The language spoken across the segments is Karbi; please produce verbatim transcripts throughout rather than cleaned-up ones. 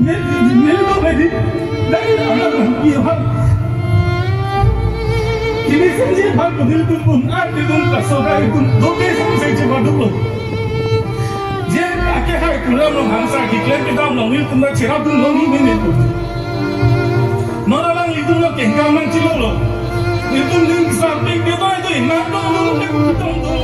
Neli, neli do neli. Dari anak lagi apa? Ini saja apa, nelitum pun, ah, nelitum kaso dari tum, doke samsai cepat dulu. Je, ake hai Tuliram Ronghang sar keklem kedam along nelitum dak cherap dun long ini nelitum. Non alanglitum lo kengkam nangchelo lo. Nelitum ning sampai dia tahu itu, nang dong dong dong dong dong.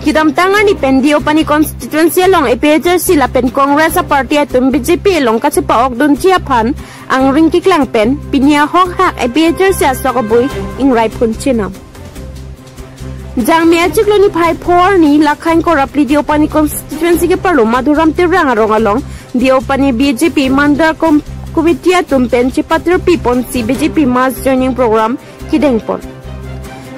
Kedamtang arni pen Deopani constituency along A P H L C lapen Congress a-party atum B J P along kachepa-okdunji aphan angring keklang pen pini ahok hak A P H L C asok abui ingrai phun chenam. Jangmi achiklo niphai pho arni Lakhain Korapli Deopani constituency keparlo Madhuram Terang arong along Deopani B J P Mandal Com-, Committee atum pen chepatirpi ponsi B J P mass joining program kedeng pon.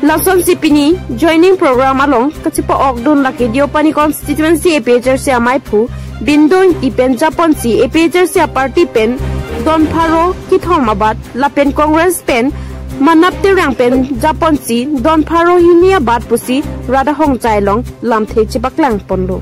Lasonsi pini joining program along kachepa-okdun lake Deopani constituency A P H L C amaiphu Bindo Ingti pen japonsi A P H L C a-party pen don pharo kethom abat lapen Congress pen Manap Terang pen japonsi don pharo hini abat pusi rat ahongchai along lamthe chepaklang ponlo.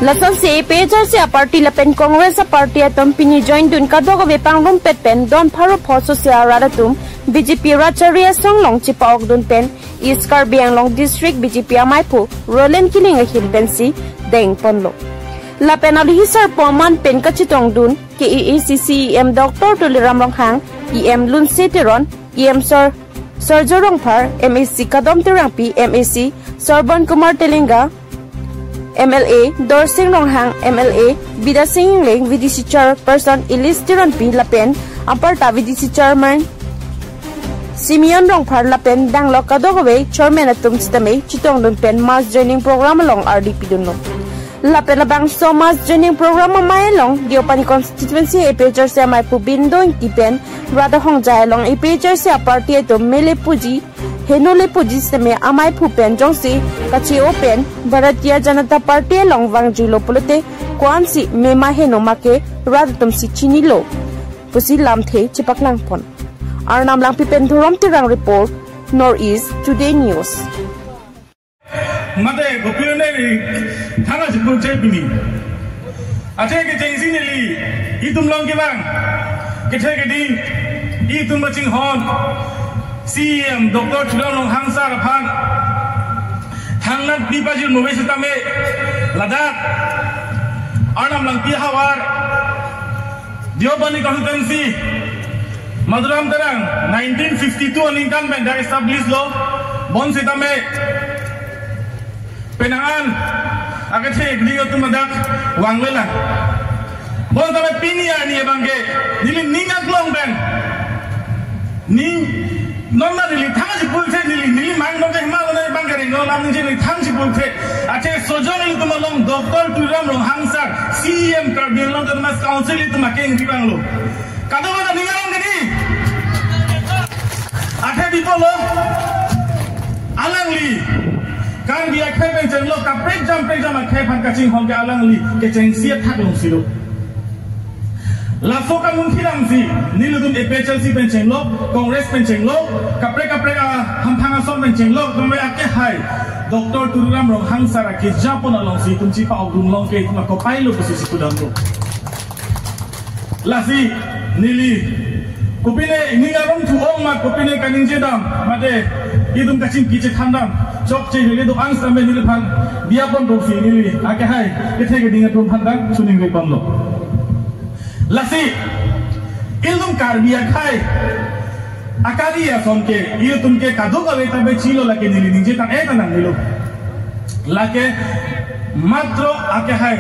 Lasonsi A P H L C a-party lapen Congress a-party atum pini join dun kadokave pangrumpet pen don pharo pho sosia rat atum B J P rat chari asong along chepa-okdun pen East Karbi Anglong District B J P amaiphu Roland Killing ahin pensi deng ponlo. Lapen alohi sarpo aman pen kachetongdun K A A C C E M Doctor Tuliram Ronghang, E M Lunse Teron, E M Sor-, Surjya Rongphar, M A C Kadom Terangpi, M A C Sarban Kumar Telenga, M L A Dorsing Ronghang, M L A Bidya Sing Engleng, V D C Chairperson Elis Teronpi lapen aparta V D C Chairman Simeon Rongphar lapen danglok kadokave chairman atum sitame chetongdun pen mass joining program along ardi pidunlo. Lapen labangso mass joining program amei along Deopani constituency A P H L C amaiphu Bindo Ingti pen rat ahongchai along A P H L C a-party atum mele puji, heno le puji sitame amaiphu pen jongsi kache-o pen Bharatiya Janata Party along vangjuilo pulote ko-ansi mema heno make rat atumsi chinilo pusi lamthe chepaklang pon. Arnam Langpi pen Dhorom Terang report, North East Today News. Mate, gopir ne ri, thana si pulche pini. Ache kechengsi neli, itum long kevang. Kethe keding, itum machinghon. C E M, Doctor Tuliram Ronghang sar aphan. Thangnat pi pajir move sitame, ladak. Arnam Langpi havar. Deopani constituency, Madhuram Terang, nineteen fifty-two aningkan pen dak establish lo, bonsitame penang an, akethe keding atum dak vangvelang. Bonsitame pini arni abangke, neli ning aklong pen, ning non ma neli thang si pulthe neli, neli mang dong ke ma lo na bang kering lo lam neli thang si pulthe. Ache sojong nelitum along Doctor Tuliram Ronghang sar, C E M Karbi Anglong Autonomous Council nelitum akeng di bang lo. Kado mana ningarang kini? Ache di polo. Alangli. Karbi akhai pen chenglo, kaprek jam prek jam akhai aphan kachinghon ke alangli kechengsi athak longsi lo. Laso kamun kilam si, nelitum A P H L C pen chenglo, Congress pen chenglo, kaprek kaprek ahamphang ason pen chenglo, kami ake hai, Doctor Tuliram Ronghang sar akeja pon alongsi itum chepa-okdun long ke itum akopai lo pusi si kudam lo. Lasi, neli, kopine ning arong thu-ong ma kopine kaningje dam, mate, itum kachingki chethan dam, chokche lele do-an sitame neliphan, biapon dosi neli, ake hai, kethe keding atum aphan dak, suning repon lo. Lasi, ilitum Karbi akhai, akari ason ke, ilitum ke kadokave ta be chilo lake neli ningje tang eh tanang nilo. Lake matro ake hai,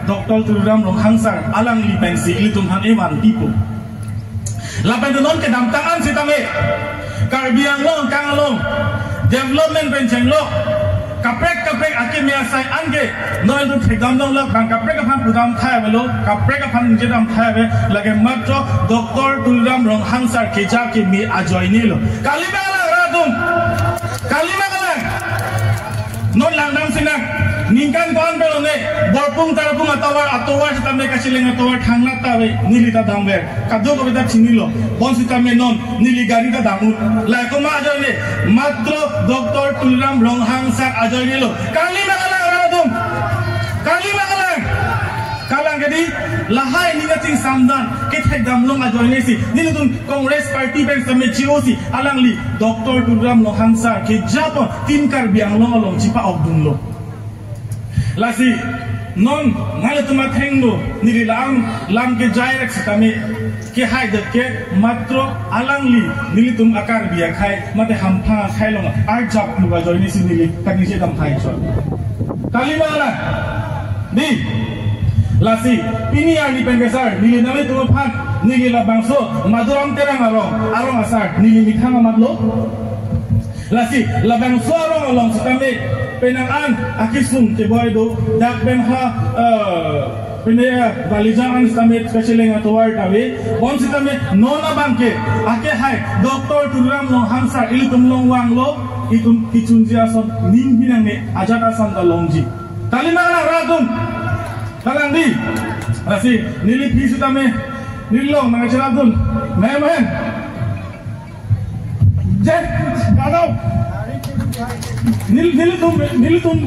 Doctor Tuliram Ronghang sar, alangli pensi, ilitum aphan evan tipo. Lapen non kedamtang an sitame, Karbi Anglong, Karbi Anglong, development pen chenglo, kaprek kaprek akeme asai anke, noi tu thekdam dong lo, bang kaprek aphan pudam thai avelo, kaprek aphan ningje dam thai ave, lake matro Doctor Tuliram Ronghang sar keja keme ajoine lo. Kali ma lang rat atum, kali ma lang, non langdam sinang. Ningkan ko-an pen lone, Borpung Tarpung atovar, atovar sitame Kachileng atovar thangnat ta ave, neli ta damver. Kadokave ta chinilo, bonsitame non neli gari ta dam-un. Lahai komat ajoine, matro Doctor Tuliram Ronghang sir ajoinelo. Kali ma kalang, rat atum? Kali ma kalang? Kalang ke dei, lahai ning kachingsamdan kethek damlong ajoine si, nelitum Congress Party pen sitame chi-o si, alangli Doctor Tuliram Ronghang sir kejapon Team Karbi Anglong along chipa-okdunlo. Lasi non nanglitum athengno neli lam, lam kejairek sitame kehaidet ke matro alangli nelitum a-Karbi akhei mate hamphang akhei along arjaplo ajoine si neli kaningje dam thai chot. Kali ma kalang? Dei. Lasi pini arni pen ke sir, neli nanglitum aphan, neli labangso Maduram Terang arong, arong asar neli methang amatlo. Lasi labangso arong along sitame penang an akesung keboi do, dak pen ha, eh, pine, eh, Balijan an sitame Kachileng atovar ta ave, bonsitame non abang ke akehai Doctor Tuliram Ronghang sir ilitum along vanglo, itum kechunji ason ning binang ne ajat ason ta longji. Kali ma kalang, rat atum? Kalang dei. Lasi neli aphi sitame neli along nangcherapdun. Ma'am hen. Je, kadau. Nel-, nelitum, nelitum.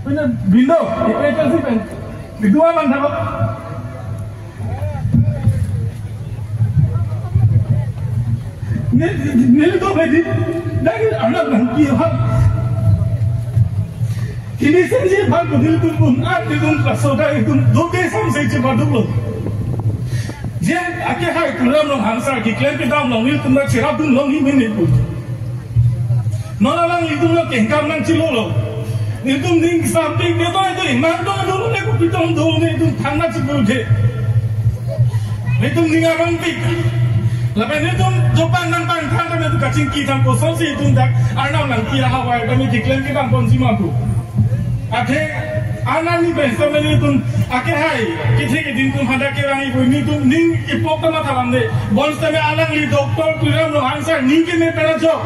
Pine bindo, ipe chelsea pen. Kedua man thabo. Nel-, nelitum hedi. Dagi anak nangpi hal. Hini senji bang ko nelitum pun, ah, nelitum kasoda itum doke samse chepaduklo. Je akehai Tuliram Ronghang sir keklem kedam along nelitum ta cherapdun longji mene pu. Non alanglitum lo kengkam nangchilolo. Nelitum ning sampik ne to itu imang to dolo ne kopi tong dolo ne itum thangnat chipudun. Nelitum ning arongpik. Lapen nelitum jopang nangpang thang kami tu kachingki thang kosonsi itum dak Arnam nangpi ahavar kami keklem kedam ponji ma pu. Athe, anani pen sitame nelitum akehai kethe keding atum hadak kevang ipu, nelitum ning ipok ta matha lam de. Bonsitame alangli Doctor Tuliram Ronghang sir ning keme pen ajok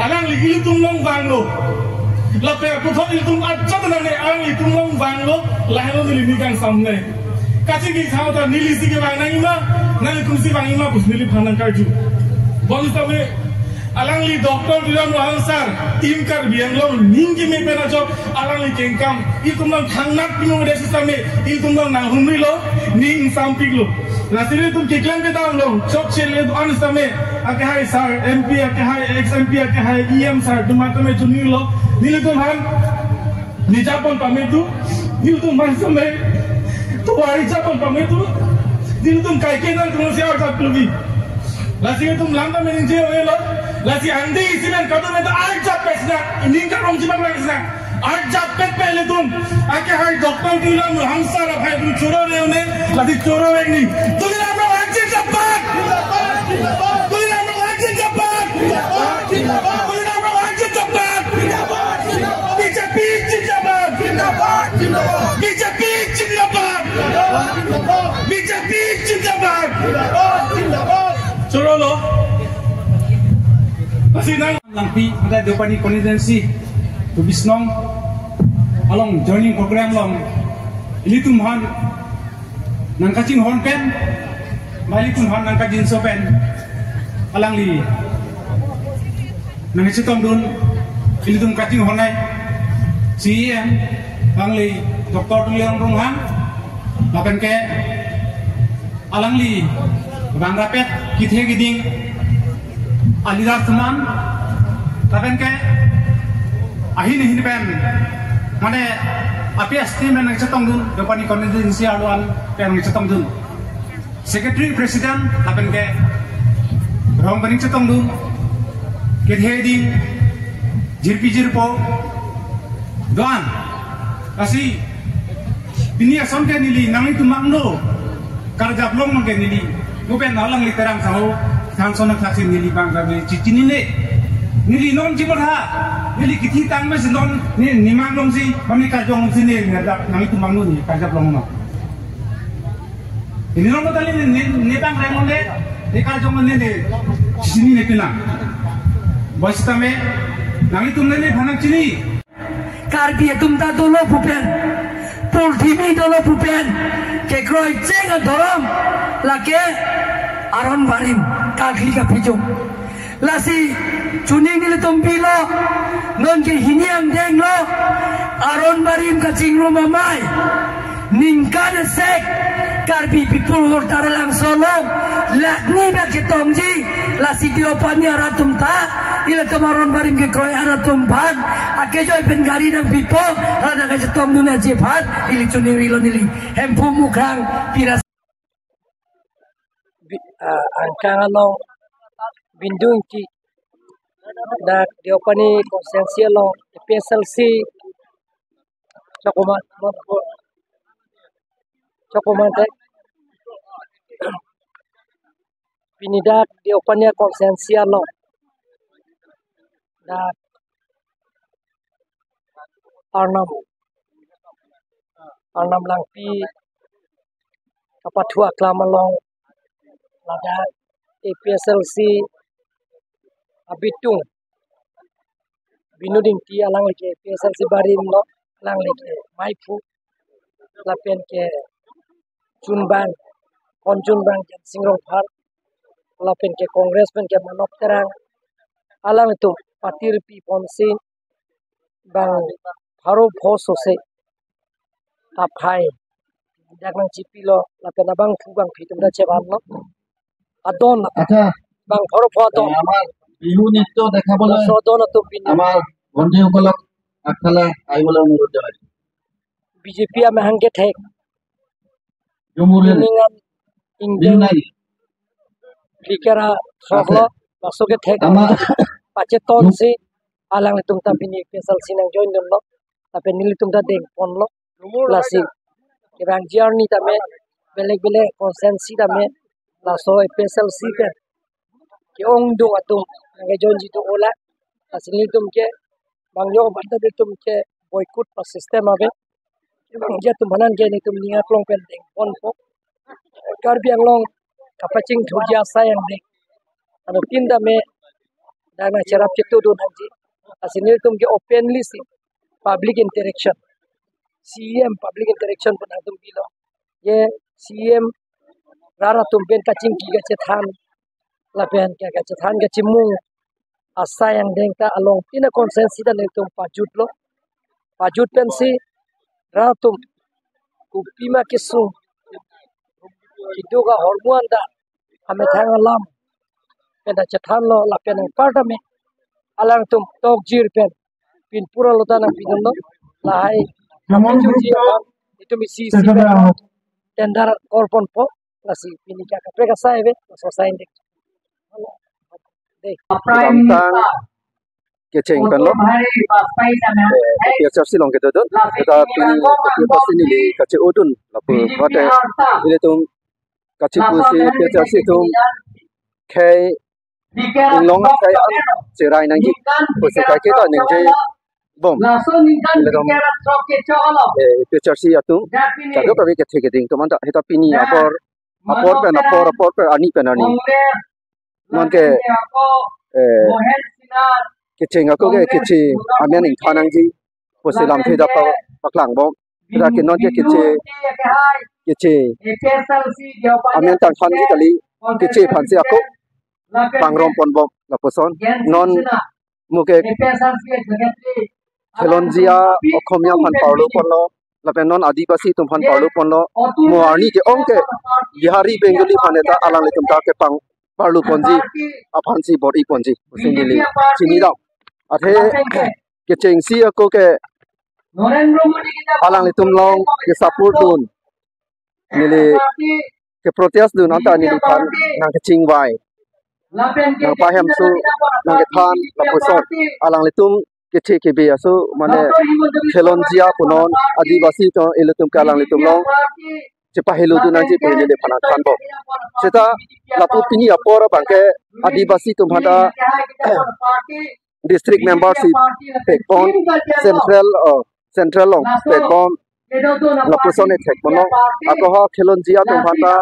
alangli ilitum along vanglo. Lapen puthot ilitum ajat nang ne alanglitum along vanglo. Lahelo neli ning kangsam ne. Kachingki thang ta nelisi kevang nangji ma, nanglitumsi vangji ma pusi neliphan nangkarju. Bonsitame alangli Doctor Tuliram Ronghang sir, Team Karbi Anglong ning keme pen ajok alangli kengkam, itum along thangnat pinon de sitame, itum along nanghumrilo, ning sampiklo. Lasi nelitum keklem kedam along chokche le an sitame, akehai sir, M P akehai, ex M P akehai, E M sir atum matame chunilo, nelitum aphan nejapon pame tu, nelitum aphan sitame tovar ejapon pame tu, nelitum kaike nangtum si arjaplo bi. Lasi nelitum lam tame ningje avelo, lasi angdi isi pen kadokave ta arjap pes na, ining karong chimak lang sina. Arjap pet pet ilitum, akehai Doctor Tuliram Ronghang sir aphai itum choro re-un-e, lasi choro vek nang. Tuliram Ronghang zindabad! Tuliram Ronghang zindabad! Tuliram Ronghang zindabad! B J P zindabad! B J P zindabad! B J P zindabad! Chorolo. Pasi nang Langpi, ada Deopani constituency, Bisnong along joining program along ilitum aphan nangkachinghon pen, ma ilitum aphan nangkajinso pen, alangli nangchetongdun, ilitum kachinghon ai C E M, alangli Doctor Tuliram Ronghang, lapen ke alangli bang rapet kethe keding alida seman, lapen ke ahin ahin pen, mane api asti pen nangchetongdun, Deopani constituency arlo an pen nangchetongdun. Secretary, President, lapen ke rong pen nangchetongdun, kethe keding, jirpi jirpo, do-an, lasi pini ason ke neli nanglitum angno karjap long abang ke neli, mo pen alangli Terang saho, than son thaksi neli bang kami chichinine. Neli non chimotha, neli kethe tang mesi non, ne, ne mang longsi, kami karjong si ne, ne dak nanglitum angno ne karjap long non. Neli non tali ne, ne, ne bang reng ne, ne karjong ne, ne, chinine pina. Bonsitame, nanglitum ne, nephan nangchini. Karbi atum ta dolo pu pen, purthimi dolo pu pen kekroi cheng adhorom lake aron barim, kagli kapijung. Lasi chuning nelitum pilo, non ke hini angdeng lo, aron barim kachingrum amei ningkan esek Karbi People Vote Taralangso along lakh ni bak ketongji. Lasi Deopani arat atum ta, ilitum aron barim kekroi arat atum aphan akejoi pen gari nangpipo, arat nangkachetongdun aji aphan ili chuning rilo neli Hemphu Mukrang Pira. Bi-, ah, angkang along Bindu Ingti, dak Deopani constituency along A P H L C, Chokoman, Chokoman te. Pini dak Deopani constituency along dak Arnam, Arnam Langpi kapathu aklam along ladak A P H L C abitung Bindu Ingti, alangli ke A P H L C barim lo, alangli ke maiphu, lapen ke chunbang, kon chunbang Jensing Rongphar, lapen ke Congress pen ke Manop Terang, alanglitum patirpi ponsi bang pharo pho sose aphai dak nangchipilo, lapen abangphu bangphi atum ta chevanlo. Adon lapen, accha, bang pharo pho adon. আমাৰ বিহু নৃত্য দেখাবলৈ, laso adon atum pini আমাৰ ভণ্টিসকলক আগফালে আহিবলৈ অনুৰোধ জনাইছোঁ। B J P amahang kethek, Jhumur neli, ning an Bihu ingdeng নাই। Phlikara throk lo, আছে। Laso kethek আমাৰ pachetonsi alanglitum ta pini A P H L C nangjoin dunlo, lapen nelitum ta dengponlo. Lasi kevangji arni tame, belek belek constituency tame, laso A P H L C pen ke-ongdung atum nangkejoinji atum ola. Lasi nelitum ke bang yo banta nelitum ke boycott pa system ave. Kevangji atum aphan ke nelitum ning aklong pen dengponpo. Karbi Anglong kapachingthurji asai angdeng, anuttin tame dak nangcherap chetongdun nangji. Lasi nelitum ke openly si public interaction, C E M public interaction pu nangtum pilo. Je C E M rat atum pen kachingki kachethan, lapen ke kachethan kachimung asai angdeng ta along tina constituency ta nelitum pajutlo. Pajut pensi rat atum kopima kesung, keduk ahormu anta amethang alam pen ta chethanlo, lapen anparta me alangtum tokjir pen pin pura lo ta nangpidunlo. Lahai Ramon Group, itum isi isi pen tender korponpo. Lasi pini ke kaprek asai ave, laso asai angdeng. Dei. Prime Minister kecheng pen lo. Uttara Bhai Vajpayee sana. Eh, A P H L C along kedodun. Lasi kita pini A P H L C neli kache-odun lapu mate ilitum kachepusi A P H L C atum khei inglong khei an cherai nangji pusi kaiketa ningje bom. Ilitum, eh, A P H L C atum kadokave kethe keding atum anta heta pini apor, apor pen apor, apor pen arni pen arni, non ke, eh, kecheng ako ke keche amen ingthan nangji pusi lamthe adap paklang bom. Heta ke non ke keche, keche amen tangthanji kali, keche aphansi ako pangromponbom lapuson. Non mo ke Khilonjia Okhomia aphan parloponlo, lapen non Adivasi atum aphan parloponlo, mo arni ke-ong ke Bihari Bengali aphan ta alanglitum ta kepang parloponji aphansi bor-iponji pusi neli chinidam. Athe kechengsi ako ke alanglitum along ke-support dun, neli ke-protest dun anta neliphan nangkechingvai, nangpahemso, nangkethan lapuson. Alanglitum kethe kebe aso mane Khilonjia punon Adivasi atum, ilitum ke alanglitum along chepahelo dun nangji pu neliphan nangthanbom. Seta lapu pini apor abang ke Adivasi atum aphan ta district membership pekpon, central, oh, central along pekpon lapuson ethek mono. Ako ha Khilonjia atum aphan ta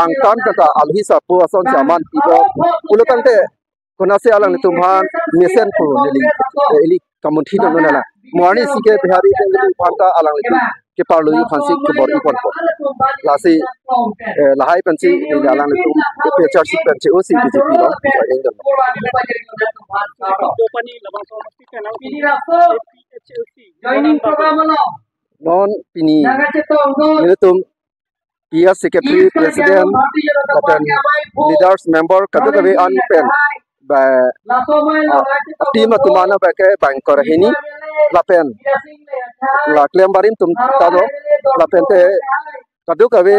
angtan kata alhi sapo asonsi aman pipo pulo tangte, konatsi alanglitum aphan mesen pu neli, eh, ili kamunthi dun nela. Mo arnisi ke Bihari Bengali aphanta alanglitum keparlu aphansi kebor-i ponpo. Lasi, eh, lahai pensi neli alanglitum A P H R C pen che-osi B J P along joining dun. Joining program along. Non pini nelitum P S Secretary, President, lapen leaders, member kadokave an pen ba, ah, team atum an ba ke bang kor hini lapen la klem barim atum ta do, lapen te kadokave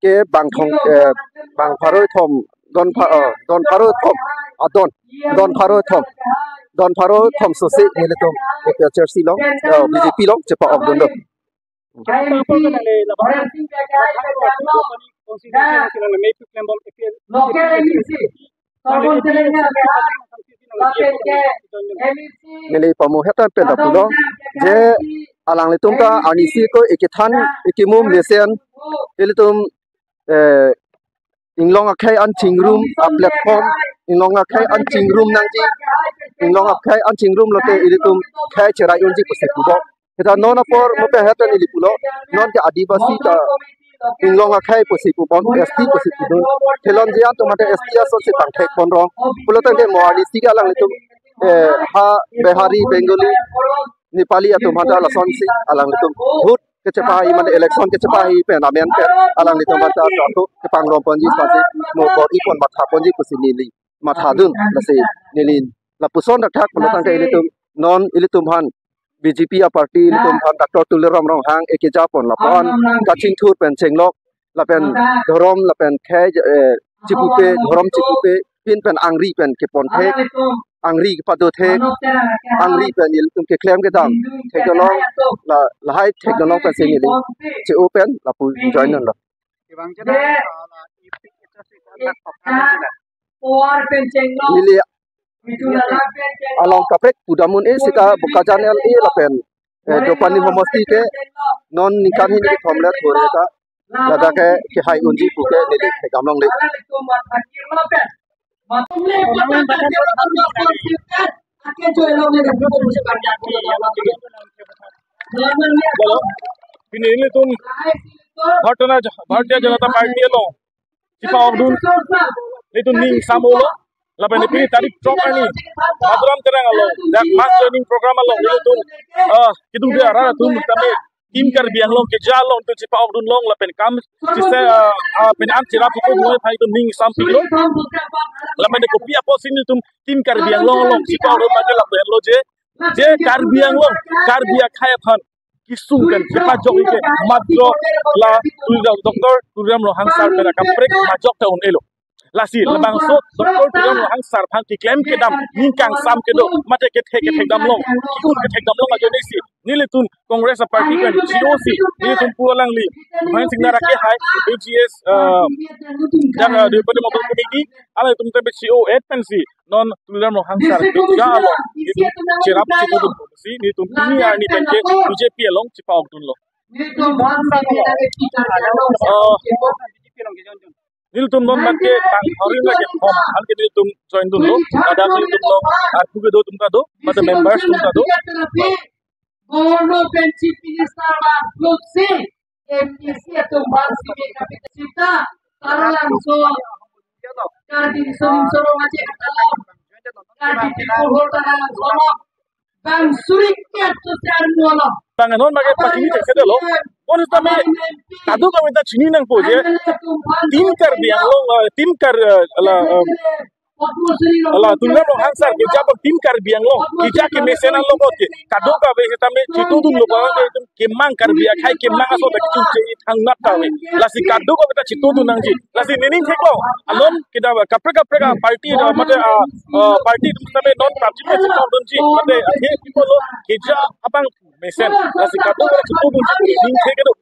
ke bang thong, eh, bang pharo thom, don pha-, eh, don pharo thom, ah, don, don pharo thom, don pharo thom sose nelitum A P H R C along, eh, B J P along chepa-ok dun do. Neli pamu hetan pen ta pulo je alanglitum ta arnisi ko ekethan ekemu mesen ilitum, eh, inglong akhei an chingrum a platform, inglong akhei an chingrum nangji, inglong akhei an chingrum lote ilitum khei cherai unji pusi pulo. Seta non apor mo pen hetan neli pulo, non ke Adivasi ta inglong akhei pusi pupon, S T pusi pudun. Kelonji atum mate S T aso si tangthek pon rong. Pulo tangte mo arnisi ke alanglitum, eh, ha Bihari, Bengali, Nepali atum aphanta lasonsi alanglitum vote kechepahi mane election kechepahi pen amen pen alanglitum aphanta ato kepangrum ponji sasi mo bor-i pon matha ponji pusi neli matha dun. Lasi neli lapuson dak thak pulo tangte ilitum non ilitum aphan B J P a party ilitum aphan Doctor Tuliram Ronghang ekeja pon lapu-an kachingthur pen chenglok lapen dhorom lapen khei, eh, chipupe, dhorom chipupe, pin pen angri pen kepon thek, angri kepado thek, angri pen ilitum keklem kedam thek dolong, la, lahai thek dolong pensi neli che-o pen lapu join dunlo. Neli along kaprek pudam un-e seta Bokajan L A lapen, eh, Deopani homosti ke non ningkan hini kethom le thur ta ladak ke kehai unji puke neli thekdam longle. Pini nelitum Bharatiya Jana-, Bharatiya Janata Party along chepa-ok dun, nelitum ning sam-olo, lapen pini tarik throk arni Madurai Terang along dak mass joining program along nelitum, ah, kedung dia rara atum tame Team Karbi Anglong keja along tu chepa-ok dun long lapen kam sise, ah, ah, pen an cherap itu dua thai tu ning sam piklo. Lapen kopi apotsi nelitum Team Karbi Anglong along chepa-ok dun mate lapen lo je, je Karbi Anglong, Karbi akhei aphan kesung pen kepajok ke majok la Tuliram, Doctor Tuliram Ronghang sir pen kaprek majok ta un-elo. Lasi labangso Doctor Tuliram Ronghang sir aphan keklem kedam ning kangsam kedo mate kethek kethekdam long, ki-un kethekdam long ajoine si nelitum Congress a party pen che-osi nelitum pu alangli Bhupen Singnar akehai A G S, eh, dan, eh, Deopani Mobile Committee alangtum te che-o-et pensi non Tuliram Ronghang sir keja along nelitum cherap chetu dunsi nelitum pini arni pen ke B J P along chepa-ok dunlo. Eh, nelitum non pen ke tang hari lagi form aphan ke nelitum join dunlo. Ada nelitum lo arpu kedo atum ta do, mate members atum ta do. Governor pen Chief Minister abangphuksi M D C atum abangsi me kapita sita Taralangso Karbi Riso Nimso Rong Aje Katalam Karbi People Hall Taralangso bang suri ket to char mulo. Bang non mage pachini chek sedelo. Bon tame kadokave ta chini nangpo je Team Karbi Anglong, eh, Team Kar, eh, la, eh, la Tuliram Ronghang sir keja abang Team Karbi Anglong keja kemesen along ke kadokave sitame chetu dunlo abang ke kemang Karbi akhei kemang aso dak chingche thangnat kave. Lasi kadokave ta chetu dun nangji. Lasi nening theklo. Alon kita kaprek kaprek a party, eh, mate, ah, eh, party atum sitame non party pen chetu dunji mate akhei people lo keja abang mesen. Lasi kadokave chetu dunji nening thek kedo.